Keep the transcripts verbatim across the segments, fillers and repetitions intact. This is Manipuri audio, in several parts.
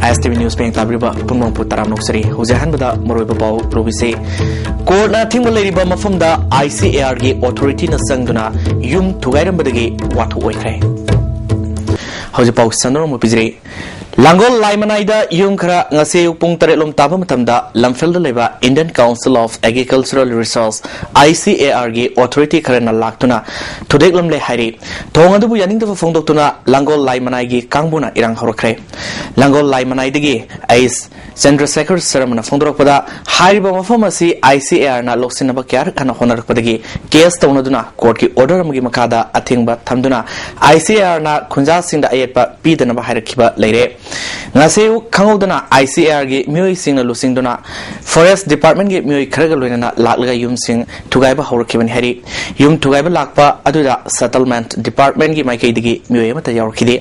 ꯑꯦꯁ ꯇꯤ ꯚꯤ ꯅ꯭ꯌꯨꯁ ꯃꯌꯦꯛ ꯇꯥꯕꯤꯔꯤꯕ ꯄꯨꯝꯅꯃꯛꯄꯨ ꯇꯔꯥꯝꯅ ꯑꯣꯛꯆꯔꯤ꯫ ꯍꯧꯖꯤꯛ ꯑꯍꯥꯟꯕꯗ ꯃꯔꯨꯑꯣꯏꯕ ꯄꯥꯎ ꯂꯧꯕꯤꯁꯤ꯫ ꯀꯣꯔꯠꯅ ꯑꯊꯤꯡꯕ ꯂꯩꯔꯤꯕ ꯃꯐꯝꯗ ꯑꯥꯏ ꯁꯤ ꯑꯦ ꯑꯥꯔꯒꯤ ꯑꯣꯊꯣꯔꯤꯇꯤꯅ ꯆꯪꯗꯨꯅ ꯌꯨꯝ ꯊꯨꯒꯥꯏꯔꯝꯕꯗꯒꯤ ꯋꯥꯊꯣꯛ ꯑꯣꯏꯈ꯭ꯔꯦ꯫ ꯍꯧꯖꯤꯛ ꯄꯥꯎ ꯁꯟꯗꯣꯛꯅ ꯑꯃꯨꯛ ꯄꯤꯖꯔꯤ꯫ ꯂꯥꯡꯒꯣꯜ ꯂꯥꯏꯃꯅꯥꯏꯗ ꯌꯨꯝ ꯈꯔ ꯉꯁꯤ ꯑꯌꯨꯛ ꯄꯨꯡ ꯇꯔꯦꯠ ꯂꯣꯝ ꯇꯥꯕ ꯃꯇꯝꯗ ꯂꯝꯐꯦꯜꯗ ꯂꯩꯕ Indian Council of Agricultural Research, I C A R, ꯒꯤ ꯑꯣꯊꯣꯔꯤꯇꯤ ꯈꯔꯅ ꯂꯥꯛꯇꯨꯅ ꯊꯨꯗꯦꯛꯂꯝꯂꯦ ꯍꯥꯏꯔꯤ꯫ ꯊꯧꯑꯣꯡ ꯑꯗꯨꯕꯨ ꯌꯥꯅꯤꯡꯗꯕ ꯐꯣꯡꯗꯣꯛꯇꯨꯅ ꯂꯥꯡꯒꯣꯜ ꯂꯥꯏꯃꯅꯥꯏꯒꯤ ꯀꯥꯡꯕꯨꯅ ꯏꯔꯥꯡ ꯍꯧꯔꯛꯈ꯭ꯔꯦ꯫ ꯂꯥꯡꯒꯣꯜ ꯂꯥꯏꯃꯅꯥꯏꯗꯒꯤ ꯑꯩꯁ ꯆꯟꯗ꯭ꯔꯁꯦꯈꯔ ꯁꯔꯃꯅ ꯐꯣꯡꯗꯣꯔꯛꯄꯗ, ꯍꯥꯏꯔꯤꯕ ꯃꯐꯝ ꯑꯁꯤ ꯑꯥꯏ ꯁꯤ ꯑꯦ ꯑꯥꯔꯅ ꯂꯧꯁꯤꯟꯅꯕ ꯀꯌꯥꯔꯛ ꯍꯟꯅ ꯍꯣꯠꯅꯔꯛꯄꯗꯒꯤ ꯀꯦꯁ ꯇꯧꯅꯗꯨꯅ ꯀꯣꯔꯠꯀꯤ ꯑꯣꯔꯗꯔ ꯑꯃꯒꯤ ꯃꯈꯥꯗ ꯑꯊꯤꯡꯕ ꯊꯝꯗꯨꯅ ꯑꯥꯏ ꯁꯤ ꯑꯦ ꯑꯥꯔꯅ ꯈꯨꯟꯖꯥꯁꯤꯡꯗ ꯑꯌꯦꯠꯄ ꯄꯤꯗꯅꯕ ꯍꯥꯏꯔꯛꯈꯤꯕ ꯂꯩꯔꯦ꯫ ꯉꯁꯤ ꯑꯌꯨꯛ ꯈꯪꯍꯧꯗꯅ ꯑꯥꯏ ꯁꯤ ꯑꯦ ꯑꯥꯔꯒꯤ ꯃꯤꯑꯣꯏꯁꯤꯡꯅ ꯂꯨꯆꯤꯡꯗꯨꯅ ꯐꯣꯔꯦꯁ ꯗꯤꯄꯥꯔꯠꯃꯦꯟꯒꯤ ꯃꯤꯑꯣꯏ ꯈꯔꯒ ꯂꯣꯏꯅꯅ ꯂꯥꯛꯂꯒ ꯌꯨꯝꯁꯤꯡ ꯊꯨꯒꯥꯏꯕ ꯍꯧꯔꯛꯈꯤꯕꯅꯤ ꯍꯥꯏꯔꯤ꯫ ꯌꯨꯝ ꯊꯨꯒꯥꯏꯕ ꯂꯥꯛꯄ ꯑꯗꯨꯗ ꯁꯦꯇꯜꯃꯦꯟꯠ ꯗꯤꯄꯥꯔꯠꯃꯦꯟꯒꯤ ꯃꯥꯏꯀꯩꯗꯒꯤ ꯃꯤꯑꯣꯏ ꯑꯃꯠꯇ ꯌꯥꯎꯔꯛꯈꯤꯗꯦ꯫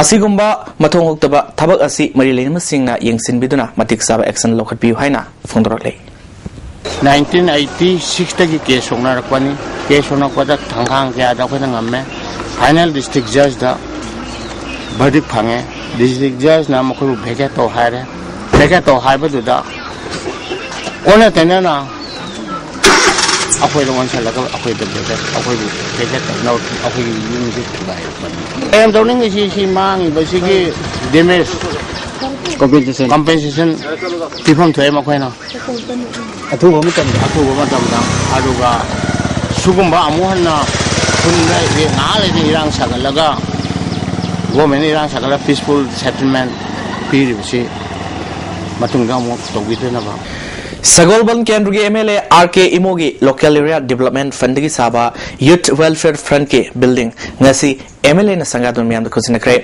ꯑꯁꯤꯒꯨꯝꯕ ꯃꯊꯣꯡ ꯍꯨꯛꯇꯕ ꯊꯕꯛ ꯑꯁꯤ ꯃꯔꯤ ꯂꯩꯅꯕꯁꯤꯡꯅ ꯌꯦꯡꯁꯤꯟꯕꯤꯗꯨꯅ ꯃꯇꯤꯛ ꯆꯥꯕ ꯑꯦꯛꯁꯟ ꯂꯧꯈꯠꯄꯤꯌꯨ ꯍꯥꯏꯅ ꯐꯣꯡꯗꯣꯔꯛꯂꯤ꯫ ꯅꯥꯏꯟꯇꯤꯟ ꯑꯩꯠꯇꯤ ꯁꯤꯛꯁꯇꯒꯤ ꯀꯦꯁ ꯁꯣꯛꯅꯔꯛꯄꯅꯤ꯫ ꯀꯦꯁ ꯁꯣꯛꯅꯔꯛꯄꯗ ꯊꯥꯡꯈꯥꯡ ꯀꯌꯥꯗ ꯑꯩꯈꯣꯏꯅ ꯉꯝꯃꯦ꯫ ꯐꯥꯏꯅꯦꯜ ꯗꯤꯁꯇ꯭ꯔꯤꯛ ꯖꯖꯇ ꯚꯔꯗꯤꯛ ꯐꯪꯉꯦ꯫ ꯗꯤꯁꯇ꯭ꯔꯤꯛ ꯖꯖꯅ ꯃꯈꯣꯏꯕꯨ ꯚꯦꯀꯦꯠ ꯇꯧ ꯍꯥꯏꯔꯦ꯫ ꯚꯦꯀꯦꯠ ꯇꯧ ꯍꯥꯏꯕꯗꯨꯗ ꯑꯣꯟꯅ ꯇꯩꯅꯅ ꯑꯩꯈꯣꯏꯗ ꯑꯣꯟꯁꯤꯜꯂꯒ ꯑꯩꯈꯣꯏꯗ ꯚꯦꯀꯦꯠ, ꯑꯩꯈꯣꯏꯕꯨ ꯚꯦꯀꯦꯠ ꯇꯧꯅꯕ ꯑꯩꯈꯣꯏꯒꯤ ꯌꯨꯝꯁꯤ ꯊꯨꯒꯥꯏꯔꯛꯄꯅꯤ꯫ ꯀꯌꯥꯝ ꯇꯧꯅꯤꯡꯉꯤꯁꯤ ꯁꯤ ꯃꯥꯡꯉꯤꯕꯁꯤꯒꯤ ꯗꯦꯃꯦꯖ ꯀꯣꯝꯄꯦꯟꯁꯦꯁꯟ ꯀꯝꯄꯦꯟꯁꯦꯁꯟ ꯄꯤꯐꯝ ꯊꯣꯛꯑꯦ ꯃꯈꯣꯏꯅ꯫ ꯑꯊꯨꯕ ꯃꯇꯝꯗ ꯑꯊꯨꯕ ꯃꯇꯝꯗ꯫ ꯑꯗꯨꯒ ꯁꯤꯒꯨꯝꯕ ꯑꯃꯨꯛ ꯍꯟꯅ ꯈꯨꯟꯗ ꯉꯥꯏꯍꯥꯛ ꯂꯩꯅ ꯏꯔꯥꯡ ꯁꯥꯒꯠꯂꯒ ꯒꯣꯔꯃꯦꯟꯅ ꯏꯔꯥꯡ ꯁꯥꯒꯠꯂꯒ ꯄꯤꯁꯐꯨꯜ ꯁꯦꯇꯜꯃꯦꯟ ꯄꯤꯔꯤꯕꯁꯤ ꯃꯇꯨꯡꯗ ꯑꯃꯨꯛ ꯇꯧꯕꯤꯗꯅꯕ꯫ ꯁꯒꯣꯜꯕꯟ ꯀꯦꯟꯗ꯭ꯔꯒꯤ M L A R K ꯏꯃꯣꯒꯤ ꯂꯣꯀꯦꯜ ꯑꯦꯔꯤꯌꯥ ꯗꯤꯕꯂꯞꯃꯦꯟ ꯐꯟꯗꯒꯤ ꯁꯥꯕ ꯌꯨꯊ ꯋꯦꯜꯐꯤꯌꯔ ꯐ꯭ꯔꯟꯠꯀꯤ ꯕꯤꯜꯗꯤꯡ ꯉꯁꯤ ꯑꯦꯝ ꯑꯦꯜ ꯑꯦꯅ ꯁꯪꯒꯥꯗꯨꯅ ꯃꯤꯌꯥꯝꯗ ꯈꯨꯠꯁꯤꯟꯅꯈ꯭ꯔꯦ꯫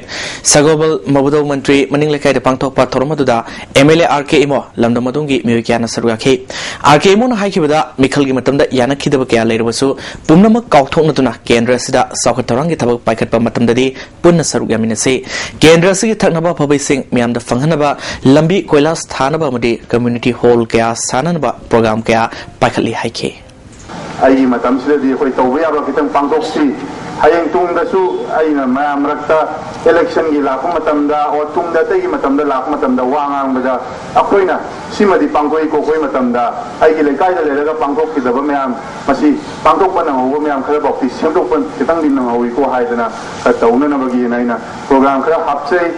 ꯁꯒꯣꯜꯕꯜ ꯃꯕꯨꯗꯧ ꯃꯟꯇ꯭ꯔꯤ ꯃꯅꯤꯡ ꯂꯩꯀꯥꯏꯗ ꯄꯥꯡꯊꯣꯛꯄ ꯊꯧꯔꯝ ꯑꯗꯨꯗ ꯑꯦꯝ ꯑꯦꯜ ꯑꯦ ꯑꯥꯔ ꯀꯦ ꯏꯃꯣ, ꯂꯝꯗꯝ ꯑꯗꯣꯝꯒꯤ ꯃꯤꯑꯣꯏ ꯀꯌꯥꯅ ꯁꯔꯨꯛ ꯌꯥꯈꯤ꯫ ꯑꯥꯔ ꯀꯦ ꯏꯃꯣꯅ ꯍꯥꯏꯈꯤꯕꯗ, ꯃꯤꯈꯜꯒꯤ ꯃꯇꯝꯗ ꯌꯥꯅꯈꯤꯗꯕ ꯀꯌꯥ ꯂꯩꯔꯕꯁꯨ ꯄꯨꯝꯅꯃꯛ ꯀꯥꯎꯊꯣꯛꯅꯗꯨꯅ ꯀꯦꯟꯗ꯭ꯔ ꯑꯁꯤꯗ ꯆꯥꯎꯈꯠ ꯊꯧꯔꯥꯡꯒꯤ ꯊꯕꯛ ꯄꯥꯏꯈꯠꯄ ꯃꯇꯝꯗꯗꯤ ꯄꯨꯟꯅ ꯁꯔꯨꯛ ꯌꯥꯃꯤꯟꯅꯁꯤ꯫ ꯀꯦꯟꯗ꯭ꯔ ꯑꯁꯤꯒꯤ ꯊꯛꯅꯕ ꯑꯐꯕ ꯏꯁꯤꯡ ꯃꯤꯌꯥꯝꯗ ꯐꯪꯍꯟꯅꯕ, ꯂꯝꯕꯤ ꯀꯣꯏꯂꯥꯁ ꯊꯥꯅꯕ ꯑꯃꯗꯤ ꯀꯝꯃ꯭ꯌꯨꯅꯤꯇꯤ ꯍꯣꯜ ꯀꯌꯥ ꯁꯥꯅꯅꯕ ꯄ꯭ꯔꯣꯒ꯭ꯔꯥꯝ ꯀꯌꯥ ꯄꯥꯏꯈꯠꯂꯤ ꯍꯥꯏꯈꯤ꯫ ꯑꯩꯒꯤ ꯃꯇꯝꯁꯤꯗꯗꯤ ꯑꯩꯈꯣꯏ ꯇꯧꯕ ꯌꯥꯕ ꯈꯤꯇꯪ ꯄꯥꯡꯊꯣꯛꯁꯤ꯫ ꯍꯌꯦꯡ ꯇꯨꯡꯗꯁꯨ ꯑꯩꯅ ꯃꯌꯥꯝ ꯃꯔꯛꯇ ꯏꯂꯦꯛꯁꯟꯒꯤ ꯂꯥꯛꯄ ꯃꯇꯝꯗ ꯑꯣꯔ ꯇꯨꯡꯗ ꯑꯇꯩꯒꯤ ꯃꯇꯝꯗ ꯂꯥꯛꯄ ꯃꯇꯝꯗ ꯋꯥ ꯉꯥꯡꯕꯗ ꯑꯩꯈꯣꯏꯅ ꯁꯤꯃꯗꯤ ꯄꯥꯡꯊꯣꯛꯏꯀꯣ, ꯑꯩꯈꯣꯏ ꯃꯇꯝꯗ ꯑꯩꯒꯤ ꯂꯩꯀꯥꯏꯗ ꯂꯩꯔꯒ ꯄꯥꯡꯊꯣꯛꯈꯤꯗꯕ ꯃꯌꯥꯝ ꯃꯁꯤ ꯄꯥꯡꯊꯣꯛꯄ ꯅꯪꯍꯧꯕ ꯃꯌꯥꯝ ꯈꯔꯐꯥꯎꯗꯤ ꯁꯦꯝꯗꯣꯛꯄ ꯈꯤꯇꯪꯗꯤ ꯅꯪꯍꯧꯋꯤꯀꯣ ꯍꯥꯏꯗꯅ ꯈꯔ ꯇꯧꯅꯅꯕꯒꯤꯅ ꯑꯩꯅ ꯄ꯭ꯔꯣꯒ꯭ꯔꯥꯝ ꯈꯔ ꯍꯥꯞꯆꯩ꯫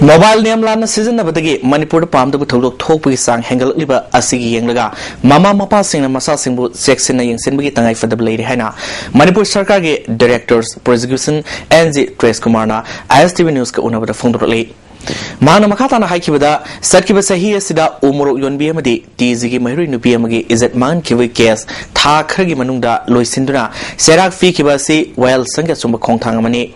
ꯃꯣꯕꯥꯏꯜ ꯅꯤꯌꯝ ꯂꯥꯟꯅ ꯁꯤꯖꯤꯟꯅꯕꯗꯒꯤ ꯃꯅꯤꯄꯨꯔꯗ ꯄꯥꯝꯗꯕ ꯊꯧꯗꯣꯛ ꯊꯣꯛꯄꯒꯤ ꯆꯥꯡ ꯍꯦꯟꯒꯠꯂꯛꯂꯤꯕ ꯑꯁꯤꯒꯤ ꯌꯦꯡꯂꯒ ꯃꯃꯥ ꯃꯄꯥꯁꯤꯡꯅ ꯃꯆꯥꯁꯤꯡꯕꯨ ꯆꯦꯛꯁꯤꯟꯅ ꯌꯦꯡꯁꯤꯟꯕꯒꯤ ꯇꯉꯥꯏꯐꯗꯕ ꯂꯩꯔꯦ ꯍꯥꯏꯅ ꯃꯅꯤꯄꯨꯔ ꯁꯔꯀꯥꯔꯒꯤ Director Prosecution N G Tresh Kumar ꯅ I S T V News ꯀ ꯎꯅꯕꯗ ꯐꯣꯡꯗꯣꯔꯛꯂꯤ꯫ ꯃꯍꯥꯛꯅ ꯃꯈꯥ ꯇꯥꯅ ꯍꯥꯏꯈꯤꯕꯗ, ꯆꯠꯈꯤꯕ ꯆꯍꯤ ꯑꯁꯤꯗ ꯎ ꯃꯣꯔꯣꯛ ꯌꯣꯟꯕꯤ ꯑꯃꯗꯤ ꯇꯤ ꯖꯤꯒꯤ ꯃꯍꯩꯔꯣꯏ ꯅꯨꯄꯤ ꯑꯃꯒꯤ ꯏꯖꯠ ꯃꯥꯡꯍꯟꯈꯤꯕꯒꯤ ꯀꯦꯁ ꯊꯥ ꯈꯔꯒꯤ ꯃꯅꯨꯡꯗ ꯂꯣꯏꯁꯤꯟꯗꯨꯅ ꯆꯩꯔꯥꯛ ꯄꯤꯈꯤꯕ ꯑꯁꯤ ꯋꯥꯌꯦꯜ ꯆꯪꯒꯤ ꯑꯆꯨꯝꯕ ꯈꯣꯡꯊꯥꯡ ꯑꯃꯅꯤ꯫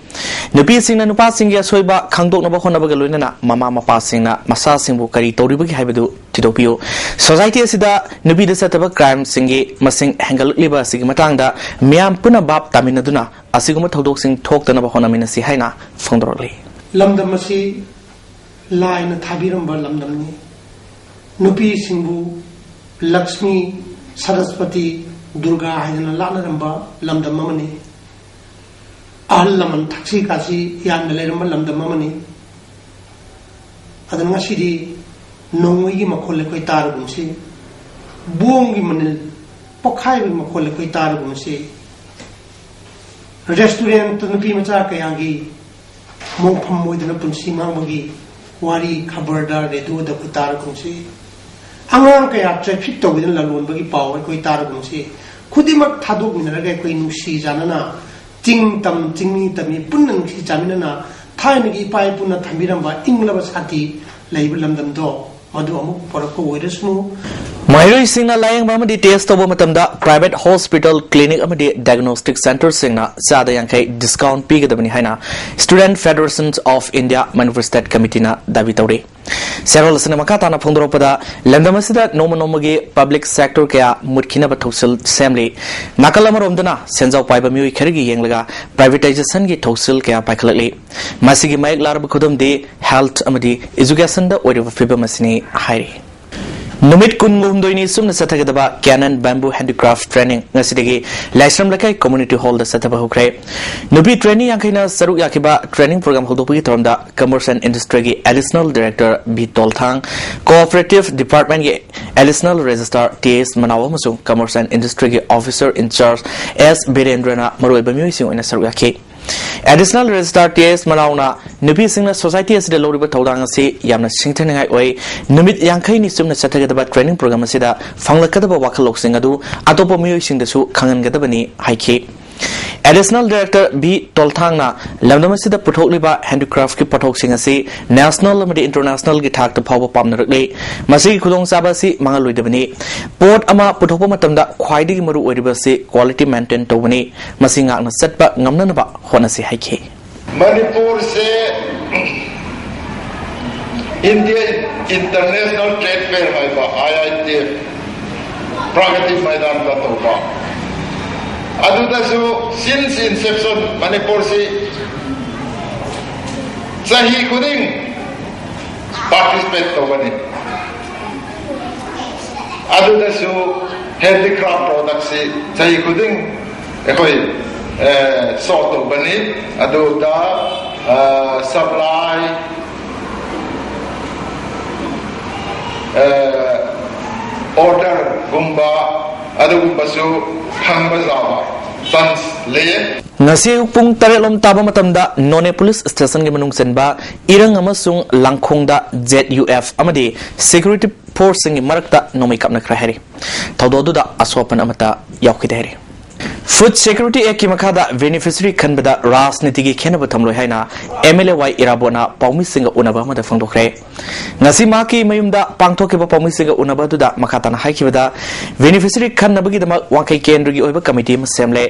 ꯅꯨꯄꯤꯁꯤꯡꯅ ꯅꯨꯄꯥꯁꯤꯡꯒꯤ ꯑꯁꯣꯏꯕ ꯈꯪꯗꯣꯛꯅꯕ ꯍꯣꯠꯅꯕꯒ ꯂꯣꯏꯅꯅ ꯃꯃꯥ ꯃꯄꯥꯁꯤꯡꯅ ꯃꯆꯥꯁꯤꯡꯕꯨ ꯀꯔꯤ ꯇꯧꯔꯤꯕꯒꯦ ꯍꯥꯏꯕꯗꯨ ꯊꯤꯗꯣꯛꯄꯤꯌꯨ꯫ ꯁꯣꯁꯥꯏꯇꯤ ꯑꯁꯤꯗ ꯅꯨꯄꯤꯗ ꯆꯠꯇꯕ ꯀ꯭ꯔꯥꯏꯝꯁꯤꯡꯒꯤ ꯃꯁꯤꯡ ꯍꯦꯟꯒꯠꯂꯛꯂꯤꯕ ꯑꯁꯤꯒꯤ ꯃꯇꯥꯡꯗ ꯃꯤꯌꯥꯝ ꯄꯨꯟꯅ ꯚꯥꯞ ꯇꯥꯃꯤꯟꯅꯗꯨꯅ ꯑꯁꯤꯒꯨꯝꯕ ꯊꯧꯗꯣꯛꯁꯤꯡ ꯊꯣꯛꯇꯅꯕ ꯍꯣꯠꯅꯃꯤꯟꯅꯁꯤ ꯍꯥꯏꯅ ꯐꯣꯡꯗꯣꯔꯛꯂꯤ꯫ ꯂꯝꯗꯝ ꯑꯁꯤ ꯂꯥꯏꯅ ꯊꯥꯕꯤꯔꯝꯕ ꯂꯝꯗꯝꯅꯤ꯫ ꯅꯨꯄꯤꯁꯤꯡꯕꯨ ꯂꯛꯁꯃꯤ, ꯁꯔꯁꯄꯇꯤ, ꯗꯨꯔꯒꯥ ꯍꯥꯏꯗꯅ ꯂꯥꯠꯅꯔꯝꯕ ꯂꯝꯗꯝ ꯑꯃꯅꯤ꯫ ꯑꯍꯜ ꯂꯃꯟ ꯊꯛꯁꯤ ꯈꯥꯁꯤ ꯌꯥꯝꯅ ꯂꯩꯔꯝꯕ ꯂꯝꯗꯝ ꯑꯃꯅꯤ꯫ ꯑꯗꯨꯅ ꯉꯁꯤꯗꯤ ꯅꯣꯡꯃꯩꯒꯤ ꯃꯈꯣꯜ ꯑꯩꯈꯣꯏ ꯇꯥꯔꯒꯨꯝꯁꯤ, ꯕꯣꯝꯒꯤ ꯃꯅꯤꯜ ꯄꯣꯈꯥꯏꯕꯒꯤ ꯃꯈꯣꯜ ꯑꯩꯈꯣꯏ ꯇꯥꯔꯒꯨꯝꯁꯤ, ꯔꯦꯁꯇꯨꯔꯦꯟꯇ ꯅꯨꯄꯤ ꯃꯆꯥ ꯀꯌꯥꯒꯤ ꯃꯣꯡꯐꯝ ꯑꯣꯏꯗꯅ ꯄꯨꯟꯁꯤ ꯃꯥꯡꯕꯒꯤ ꯋꯥꯔꯤ ꯈꯕꯔꯗ, ꯔꯦꯗꯤꯑꯣꯗ ꯑꯩꯈꯣꯏ ꯇꯥꯔꯒꯨꯝꯁꯤ, ꯑꯉꯥꯡ ꯀꯌꯥ ꯇ꯭ꯔꯦꯐꯤꯛ ꯇꯧꯗꯨꯅ ꯂꯂꯣꯟꯕꯒꯤ ꯄꯥꯎ ꯑꯩꯈꯣꯏ ꯇꯥꯔꯒꯨꯝꯁꯤ, ꯈꯨꯗꯤꯡꯃꯛ ꯊꯥꯗꯣꯛꯃꯤꯟꯅꯔꯒ ꯑꯩꯈꯣꯏ ꯅꯨꯡꯁꯤ ꯆꯥꯟꯅꯅ ꯆꯤꯡ ꯇꯝ, ꯆꯤꯡꯃꯤ ꯇꯝꯃꯤ ꯄꯨꯟꯅ ꯅꯨꯡꯁꯤ ꯆꯥꯃꯤꯟꯅꯅ ꯊꯥꯏꯅꯒꯤ ꯏꯄꯥ ꯏꯄꯨꯅ ꯊꯝꯕꯤꯔꯝꯕ ꯏꯪꯂꯕ ꯁꯥꯟꯇꯤ ꯂꯩꯕ ꯂꯝꯗꯝꯗꯣ ꯃꯗꯨ ꯑꯃꯨꯛ ꯄꯨꯔꯛꯄ ꯑꯣꯏꯔꯁꯅꯨ꯫ ꯃꯍꯩꯔꯣꯏꯁꯤꯡꯅ ꯂꯥꯌꯦꯡꯕ ꯑꯃꯗꯤ ꯇꯦꯁ ꯇꯧꯕ ꯃꯇꯝꯗ private hospital, clinic ꯑꯃꯗꯤ diagnostic centreꯁꯤꯡꯅ ꯆꯥꯗ ꯌꯥꯡꯈꯩ discount ꯄꯤꯒꯗꯕꯅꯤ ꯍꯥꯏꯅ Student Federation of India Manipur State Committeeꯅ ꯗꯥꯕꯤ ꯇꯧꯔꯤ꯫ ꯆꯦꯔꯣꯜ ꯑꯁꯤꯅ ꯃꯈꯥ ꯇꯥꯅ ꯐꯣꯡꯗꯣꯔꯛꯄꯗ, ꯂꯝꯗꯝ ꯑꯁꯤꯗ ꯅꯣꯡꯃ ꯅꯣꯡꯃꯒꯤ public sector ꯀꯌꯥ ꯃꯨꯠꯈꯤꯅꯕ ꯊꯧꯁꯤꯜ ꯁꯦꯝꯂꯤ꯫ ꯅꯥꯀꯜ ꯑꯃꯔꯣꯝꯗꯅ ꯁꯦꯟꯖꯥꯎ ꯄꯥꯏꯕ ꯃꯤꯑꯣꯏ ꯈꯔꯒꯤ ꯌꯦꯡꯂꯒ privatizationꯒꯤ ꯊꯧꯁꯤꯜ ꯀꯌꯥ ꯄꯥꯏꯈꯠꯂꯛꯂꯤ꯫ ꯃꯁꯤꯒꯤ ꯃꯌꯦꯛ ꯂꯥꯔꯕ ꯈꯨꯗꯝꯗꯤ health ꯑꯃꯗꯤ educationꯗ ꯑꯣꯏꯔꯤꯕ ꯐꯤꯕꯝ ꯑꯁꯤꯅꯤ ꯍꯥꯏꯔꯤ꯫ ꯅꯨꯃꯤꯠ ꯀꯨꯟꯍꯨꯝꯗꯣꯏꯅꯤ ꯁꯨꯞꯅ ꯆꯠꯊꯒꯗꯕ Canon Bamboo Handicraft Training ꯉꯁꯤꯗꯒꯤ ꯂꯥꯏꯁ꯭ꯔꯝ ꯂꯩꯀꯥꯏ Community Hall ꯗ ꯆꯠꯊꯕ ꯍꯧꯈ꯭ꯔꯦ꯫ ꯅꯨꯄꯤ trainee ꯌꯥꯡꯈꯩꯅ ꯁꯔꯨꯛ ꯌꯥꯈꯤꯕ training program ꯍꯧꯗꯣꯛꯄꯒꯤ ꯊꯧꯔꯝꯗ Commerce and Industry ꯒꯤ Additional Director B ꯇꯣꯜꯊꯥꯡ, Cooperative Department ꯀꯤ Additional Registrar T S ꯃꯅꯥꯎ ꯑꯃꯁꯨꯡ Commerce and Industry ꯒꯤ Officer in Charge S ꯕꯤꯔꯦꯟꯗ꯭ꯔꯅ ꯃꯔꯨꯑꯣꯏꯕ ꯃꯤꯑꯣꯏꯁꯤꯡ ꯑꯣꯏꯅ ꯁꯔꯨꯛ ꯌꯥꯈꯤ꯫ Additional Registrar T S ꯃꯅꯥꯎꯅ ꯅꯨꯄꯤꯁꯤꯡꯅ society ꯑꯁꯤꯗ ꯂꯧꯔꯤꯕ ꯊꯧꯗꯥꯡ ꯑꯁꯤ ꯌꯥꯝꯅ ꯁꯤꯡꯊꯅꯤꯡꯉꯥꯏ ꯑꯣꯏ꯫ ꯅꯨꯃꯤꯠ ꯌꯥꯡꯈꯩꯅꯤ ꯆꯨꯞꯅ ꯆꯠꯊꯒꯗꯕ training program ꯑꯁꯤꯗ ꯐꯪꯂꯛꯀꯗꯕ ꯋꯥꯈꯜ ꯂꯧꯁꯤꯡ ꯑꯗꯨ ꯑꯇꯣꯞꯄ ꯃꯤꯑꯣꯏꯁꯤꯡꯗꯁꯨ ꯈꯪꯍꯟꯒꯗꯕꯅꯤ ꯍꯥꯏꯈꯤ꯫ Additional Director B ꯇꯣꯜꯊꯥꯡꯅ ꯂꯝꯗꯝ ꯑꯁꯤꯗ ꯄꯨꯊꯣꯛꯂꯤꯕ handicraft ꯀꯤ ꯄꯣꯠꯊꯣꯛꯁꯤꯡ ꯑꯁꯤ national ꯑꯃꯗꯤ international ꯒꯤ ꯊꯥꯛꯇ ꯐꯥꯎꯕ ꯄꯥꯝꯅꯔꯛꯂꯤ꯫ ꯃꯁꯤꯒꯤ ꯈꯨꯗꯣꯡꯆꯥꯕ ꯑꯁꯤ ꯃꯥꯡꯍꯜꯂꯣꯏꯗꯕꯅꯤ꯫ ꯄꯣꯠ ꯑꯃ ꯄꯨꯊꯣꯛꯄ ꯃꯇꯝꯗ ꯈ꯭ꯋꯥꯏꯗꯒꯤ ꯃꯔꯨ ꯑꯣꯏꯔꯤꯕ ꯑꯁꯤ quality maintain ꯇꯧꯕꯅꯤ꯫ ꯃꯁꯤ ꯉꯥꯛꯅ ꯆꯠꯄ ꯉꯝꯅꯅꯕ ꯍꯣꯠꯅꯁꯤ ꯍꯥꯏꯈꯤ꯫ ꯃꯅꯤꯄꯨꯔꯁꯦ India International Trade Fair ꯍꯥꯏꯕ I I T F ꯄ꯭ꯔꯒꯇꯤ ꯃꯩꯗꯥꯟꯗ ꯇꯧꯕ, ꯑꯗꯨꯗꯁꯨ since inception ꯃꯅꯤꯄꯨꯔꯁꯤ ꯆꯍꯤ ꯈꯨꯗꯤꯡ participate ꯇꯧꯒꯅꯤ꯫ ꯑꯗꯨꯗꯁꯨ handicraft product ꯁꯤ ꯆꯍꯤ ꯈꯨꯗꯤꯡ ꯑꯩꯈꯣꯏ show ꯇꯧꯒꯅꯤ꯫ ꯑꯗꯨꯗ supply order ꯒꯨꯝꯕ ꯑꯗꯨꯒꯨꯝꯕꯁꯨ ꯐꯪꯕ ꯌꯥꯕ chance ꯂꯩꯌꯦ꯫ ꯉꯁꯤ ꯑꯌꯨꯛ ꯄꯨꯡ ꯇꯔꯦꯠ ꯂꯣꯝ ꯇꯥꯕ ꯃꯇꯝꯗ ꯅꯣꯅꯦ police station ꯒꯤ ꯃꯅꯨꯡ ꯆꯟꯕ ꯏꯔꯪ ꯑꯃꯁꯨꯡ ꯂꯥꯡꯈꯣꯡꯗ Z U F ꯑꯃꯗꯤ security force ꯁꯤꯡꯒꯤ ꯃꯔꯛꯇ ꯅꯣꯡꯃꯩ ꯀꯥꯞꯅꯈ꯭ꯔꯦ ꯍꯥꯏꯔꯤ꯫ ꯊꯧꯗꯣꯛ ꯑꯗꯨꯗ ꯑꯁꯣꯛ ꯑꯄꯟ ꯑꯃꯠꯇ ꯌꯥꯎꯈꯤꯗꯦ ꯍꯥꯏꯔꯤ꯫ Food Security Act ꯀꯤ ꯃꯈꯥꯗ beneficiary ꯈꯟꯕꯗ ꯔꯥꯖꯅꯤꯇꯤꯒꯤ ꯈꯦꯟꯅꯕ ꯊꯝꯂꯣꯏ ꯍꯥꯏꯅ M L A Y ꯏꯔꯥꯕꯣꯠꯅ ꯄꯥꯎꯃꯤꯁꯤꯡꯒ ꯎꯅꯕ ꯑꯃꯗ ꯐꯣꯡꯗꯣꯛꯈ꯭ꯔꯦ꯫ ꯉꯁꯤ ꯃꯍꯥꯛꯀꯤ ꯃꯌꯨꯝꯗ ꯄꯥꯡꯊꯣꯛꯈꯤꯕ ꯄꯥꯎꯃꯤꯁꯤꯡꯒ ꯎꯅꯕ ꯑꯗꯨꯗ ꯃꯈꯥ ꯇꯥꯅ ꯍꯥꯏꯈꯤꯕꯗ, beneficiary ꯈꯟꯅꯕꯒꯤꯗꯃꯛ ꯋꯥꯡꯈꯩ ꯀꯦꯟꯗ꯭ꯔꯒꯤ ꯑꯣꯏꯕ committee ꯑꯃ ꯁꯦꯝꯂꯦ꯫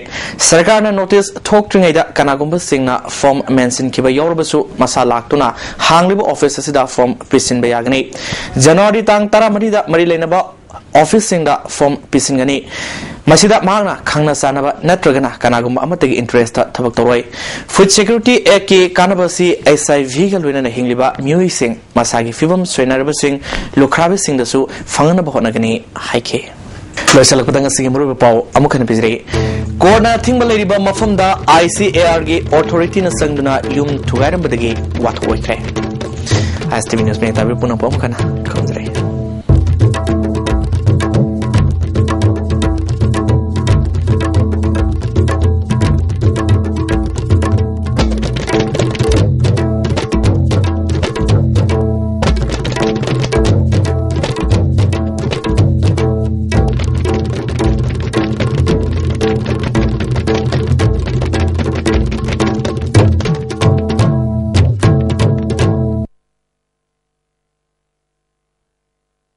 ꯁꯔꯀꯥꯔꯅ notice ꯊꯣꯛꯇ꯭ꯔꯤꯉꯩꯗ ꯀꯅꯥꯒꯨꯝꯕꯁꯤꯡꯅ form ꯃꯦꯟꯁꯤꯟꯈꯤꯕ ꯌꯥꯎꯔꯕꯁꯨ ꯃꯁꯥ ꯂꯥꯛꯇꯨꯅ ꯍꯥꯡꯂꯤꯕ office ꯑꯁꯤꯗ form ꯄꯤꯁꯤꯟꯕ ꯌꯥꯒꯅꯤ꯫ ꯖꯅꯋꯥꯔꯤ ꯇꯥꯡ ꯇꯔꯥꯃꯔꯤꯗ ꯃꯔꯤ ꯂꯩꯅꯕ ꯑꯣꯐꯤꯁꯁꯤꯡꯗ ꯐꯣꯔꯝ ꯄꯤꯁꯤꯟꯒꯅꯤ꯫ ꯃꯁꯤꯗ ꯃꯍꯥꯛꯅ ꯈꯪꯅ ꯆꯥꯟꯅꯕ ꯅꯠꯇ꯭ꯔꯒꯅ ꯀꯅꯥꯒꯨꯝꯕ ꯑꯃꯠꯇꯒꯤ ꯏꯟꯇꯔꯦꯁꯇ ꯊꯕꯛ ꯇꯧꯔꯣꯏ꯫ ꯐꯨꯗ ꯁꯦꯀ꯭ꯌꯨꯔꯤꯇꯤ ꯑꯦꯛꯀꯤ ꯀꯥꯟꯅꯕ ꯑꯁꯤ ꯑꯩꯆ ꯑꯥꯏ ꯚꯤꯒ ꯂꯣꯏꯅꯅ ꯍꯤꯡꯂꯤꯕ ꯃꯤꯑꯣꯏꯁꯤꯡ, ꯃꯁꯥꯒꯤ ꯐꯤꯕꯝ ꯁꯣꯏꯅꯔꯕꯁꯤꯡ, ꯂꯨꯈ꯭ꯔꯥꯕꯤꯁꯤꯡꯗꯁꯨ ꯐꯪꯅꯅꯕ ꯍꯣꯠꯅꯒꯅꯤ ꯍꯥꯏꯈꯤ꯫ ꯂꯣꯏꯁꯤꯜꯂꯛꯄꯗ ꯉꯁꯤꯒꯤ ꯃꯔꯨꯑꯣꯏꯕ ꯄꯥꯎ ꯑꯃꯨꯛ ꯍꯟꯅ ꯄꯤꯖꯔꯤ꯫ ꯀꯣꯔꯠꯅ ꯑꯊꯤꯡꯕ ꯂꯩꯔꯤꯕ ꯃꯐꯝꯗ ꯑꯥꯏ ꯁꯤ ꯑꯦ ꯑꯥꯔꯒꯤ ꯑꯣꯊꯣꯔꯤꯇꯤꯅ ꯆꯪꯗꯨꯅ ꯌꯨꯝ ꯊꯨꯒꯥꯏꯔꯝꯕꯗꯒꯤ ꯋꯥꯊꯣꯛ ꯑꯣꯏꯈ꯭ꯔꯦ꯫ ꯑꯥꯏ ꯑꯦꯁ ꯇꯤ ꯚꯤ ꯅ꯭ꯌꯨꯁ ꯃꯌꯦꯛ ꯇꯥꯕꯤꯕ ꯄꯨꯝꯅꯃꯛꯄꯨ ꯑꯃꯨꯛ ꯍꯟꯅ ꯈꯪꯖꯔꯤ꯫